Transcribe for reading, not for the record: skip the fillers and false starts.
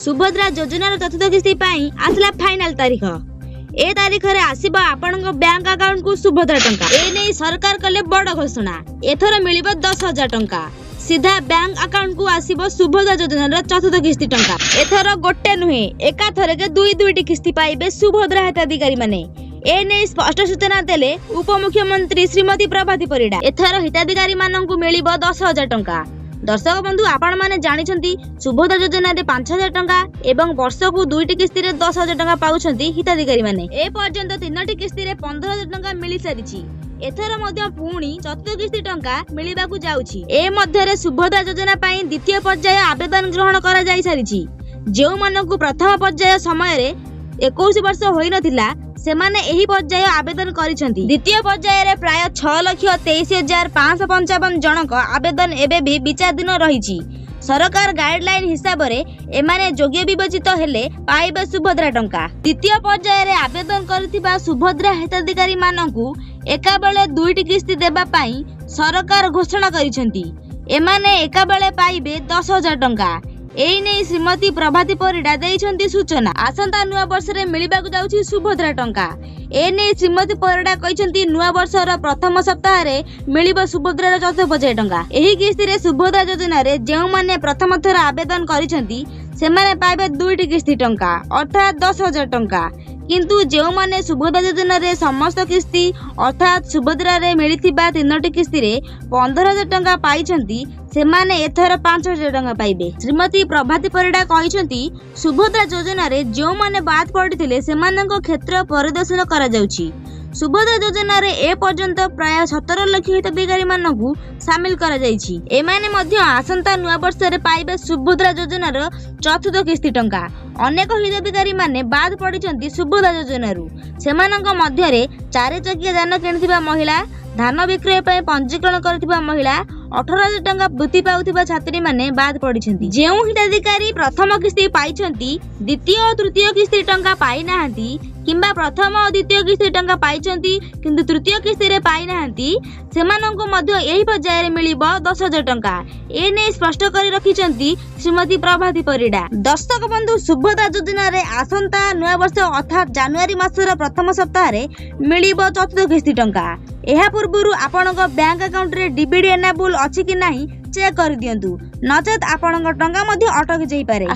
ସୁଭଦ୍ରା ଯୋଜନାର ଚତୁର୍ଥ କିସ୍ତି ପାଇଁ ଆସିଲା ଫାଇନାଲ ତାରିଖ। ଏ ତାରିଖରେ ଆସିବ ଆପଣଙ୍କ ବ୍ୟାଙ୍କ ଆକାଉଣ୍ଟକୁ ସୁଭଦ୍ରା ଟଙ୍କା। ଏ ନେଇ ସରକାର କଲେ ବଡ ଘୋଷଣା। ଏଥର ମିଳିବ 10,000 ଟଙ୍କା। ସିଧା ବ୍ୟାଙ୍କ ଆକାଉଣ୍ଟକୁ ଆସିବ ସୁଭଦ୍ରା ଯୋଜନାର ଚତୁର୍ଥ କିସ୍ତି ଟଙ୍କା। ଏଥର ଗୋଟେ ନୁହେଁ, ଏକାଥରକେ ଦୁଇ ଦୁଇଟି କିସ୍ତି ପାଇବେ ସୁଭଦ୍ରା ହିତାଧିକାରୀ ମାନେ। ଏ ନେଇ ସ୍ପଷ୍ଟ ସୂଚନା ଦେଲେ ଉପମୁଖ୍ୟମନ୍ତ୍ରୀ ଶ୍ରୀମତୀ ପ୍ରଭାତୀ ପରିଡ଼ା। ଏଥର ହିତାଧିକାରୀ ମାନଙ୍କୁ ମିଳିବ 10,000 ଟଙ୍କା। ଦର୍ଶକ ବନ୍ଧୁ, ଆପଣମାନେ ଜାଣିଛନ୍ତି, ସୁଭଦ୍ରା ଯୋଜନାରେ 5,000 ଟଙ୍କା ଏବଂ ବର୍ଷକୁ ଦୁଇଟି କିସ୍ତିରେ 10,000 ଟଙ୍କା ପାଉଛନ୍ତି ହିତାଧିକାରୀ ମାନେ। ଏ ପର୍ଯ୍ୟନ୍ତ ତିନୋଟି କିସ୍ତିରେ 15,000 ଟଙ୍କା ମିଳିସାରିଛି। ଏଥର ମଧ୍ୟ ପୁଣି ଚତୁର୍ଥ କିସ୍ତି ଟଙ୍କା ମିଳିବାକୁ ଯାଉଛି। ଏ ମଧ୍ୟରେ ସୁଭଦ୍ରା ଯୋଜନା ପାଇଁ ଦ୍ୱିତୀୟ ପର୍ଯ୍ୟାୟ ଆବେଦନ ଗ୍ରହଣ କରାଯାଇ ସାରିଛି। ଯେଉଁମାନଙ୍କୁ ପ୍ରଥମ ପର୍ଯ୍ୟାୟ ସମୟରେ 21 ବର୍ଷ ହୋଇନଥିଲା, ସେମାନେ ଏହି ପର୍ଯ୍ୟାୟ ଆବେଦନ କରିଛନ୍ତି। ଦ୍ୱିତୀୟ ପର୍ଯ୍ୟାୟରେ ପ୍ରାୟ 6,23,555 ଜଣଙ୍କ ଆବେଦନ ଏବେ ବି ବିଚାରାଧୀନ ରହିଛି। ସରକାର ଗାଇଡଲାଇନ ହିସାବରେ ଏମାନେ ଯୋଗ୍ୟ ବିବେଚିତ ହେଲେ ପାଇବେ ସୁଭଦ୍ରା ଟଙ୍କା। ଦ୍ୱିତୀୟ ପର୍ଯ୍ୟାୟରେ ଆବେଦନ କରିଥିବା ସୁଭଦ୍ରା ହିତାଧିକାରୀମାନଙ୍କୁ ଏକାବେଳେ ଦୁଇଟି କିସ୍ତି ଦେବା ପାଇଁ ସରକାର ଘୋଷଣା କରିଛନ୍ତି। ଏମାନେ ଏକାବେଳେ ପାଇବେ 10,000 ଟଙ୍କା। ଏହି ନେଇ ଶ୍ରୀମତୀ ପ୍ରଭାତୀ ପରିଡ଼ା ଦେଇଛନ୍ତି ସୂଚନା। ଆସନ୍ତା ନୂଆ ବର୍ଷରେ ମିଳିବାକୁ ଯାଉଛି ସୁଭଦ୍ରା ଟଙ୍କା। ଏ ନେଇ ଶ୍ରୀମତୀ ପରିଡ଼ା କହିଛନ୍ତି, ନୂଆ ବର୍ଷର ପ୍ରଥମ ସପ୍ତାହରେ ମିଳିବ ସୁଭଦ୍ରାର ଚତୁର୍ଥ ପର୍ଯ୍ୟାୟ ଟଙ୍କା। ଏହି କିସ୍ତିରେ ସୁଭଦ୍ରା ଯୋଜନାରେ ଯେଉଁମାନେ ପ୍ରଥମ ଥର ଆବେଦନ କରିଛନ୍ତି, ସେମାନେ ପାଇବେ ଦୁଇଟି କିସ୍ତି ଟଙ୍କା, ଅର୍ଥାତ୍ 10,000 ଟଙ୍କା। କିନ୍ତୁ ଯେଉଁମାନେ ସୁଭଦ୍ରା ଯୋଜନାରେ ସମସ୍ତ କିସ୍ତି, ଅର୍ଥାତ୍ ସୁଭଦ୍ରାରେ ମିଳିଥିବା ତିନୋଟି କିସ୍ତିରେ 15,000 ଟଙ୍କା ପାଇଛନ୍ତି, ସେମାନେ ଏଥର 5,000 ଟଙ୍କା ପାଇବେ। ଶ୍ରୀମତୀ ପ୍ରଭାତୀ ପରିଡ଼ା କହିଛନ୍ତି, ସୁଭଦ୍ରା ଯୋଜନାରେ ଯେଉଁମାନେ ବାଦ୍ ପଡ଼ିଥିଲେ, ସେମାନଙ୍କ କ୍ଷେତ୍ର ପରିଦର୍ଶନ କରାଯାଉଛି। ସୁଭଦ୍ରା ଯୋଜନାରେ ଏ ପର୍ଯ୍ୟନ୍ତ ପ୍ରାୟ 17 ଲକ୍ଷ ହିତାଧିକାରୀମାନଙ୍କୁ ସାମିଲ କରାଯାଇଛି। ଏମାନେ ମଧ୍ୟ ଆସନ୍ତା ନୂଆବର୍ଷରେ ପାଇବେ ସୁଭଦ୍ରା ଯୋଜନାର ଚତୁର୍ଥ କିସ୍ତି ଟଙ୍କା। ଅନେକ ହିତାଧିକାରୀମାନେ ବାଦ୍ ପଡ଼ିଛନ୍ତି ସୁଭଦ୍ରା ଯୋଜନାରୁ। ସେମାନଙ୍କ ମଧ୍ୟରେ ଚାରିଚକିଆ ଯାନ କିଣିଥିବା ମହିଳା, ଧାନ ବିକ୍ରୟ ପାଇଁ ପଞ୍ଜୀକରଣ କରିଥିବା ମହିଳା, 18,000 ଟଙ୍କା ବୃତ୍ତି ପାଉଥିବା ଛାତ୍ରୀମାନେ ବାଦ୍ ପଡ଼ିଛନ୍ତି। ଯେଉଁ ହିତାଧିକାରୀ ପ୍ରଥମ କିସ୍ତି ପାଇଛନ୍ତି, ଦ୍ୱିତୀୟ ଓ ତୃତୀୟ କିସ୍ତି ଟଙ୍କା ପାଇନାହାନ୍ତି, କିମ୍ବା ପ୍ରଥମ ଓ ଦ୍ୱିତୀୟ କିସ୍ତି ଟଙ୍କା ପାଇଛନ୍ତି କିନ୍ତୁ ତୃତୀୟ କିସ୍ତିରେ ପାଇନାହାନ୍ତି, ସେମାନଙ୍କୁ ମଧ୍ୟ ଏହି ପର୍ଯ୍ୟାୟରେ ମିଳିବ 10,000 ଟଙ୍କା। ଏ ନେଇ ସ୍ପଷ୍ଟ କରି ରଖିଛନ୍ତି ଶ୍ରୀମତୀ ପ୍ରଭାତୀ ପରିଡ଼ା। ଦର୍ଶକ ବନ୍ଧୁ, ସୁଭଦ୍ରା ଯୋଜନାରେ ଆସନ୍ତା ନୂଆବର୍ଷ, ଅର୍ଥାତ୍ ଜାନୁଆରୀ ମାସର ପ୍ରଥମ ସପ୍ତାହରେ ମିଳିବ ଚତୁର୍ଥ କିସ୍ତି ଟଙ୍କା। ଏହା ପୂର୍ବରୁ ଆପଣଙ୍କ ବ୍ୟାଙ୍କ ଆକାଉଣ୍ଟରେ ଡିବିଟି ଏନାବୁଲ ଅଛି କି ନାହିଁ, ଚେକ୍ କରିଦିଅନ୍ତୁ। ନଚେତ୍ ଆପଣଙ୍କ ଟଙ୍କା ମଧ୍ୟ ଅଟକି ଯାଇପାରେ।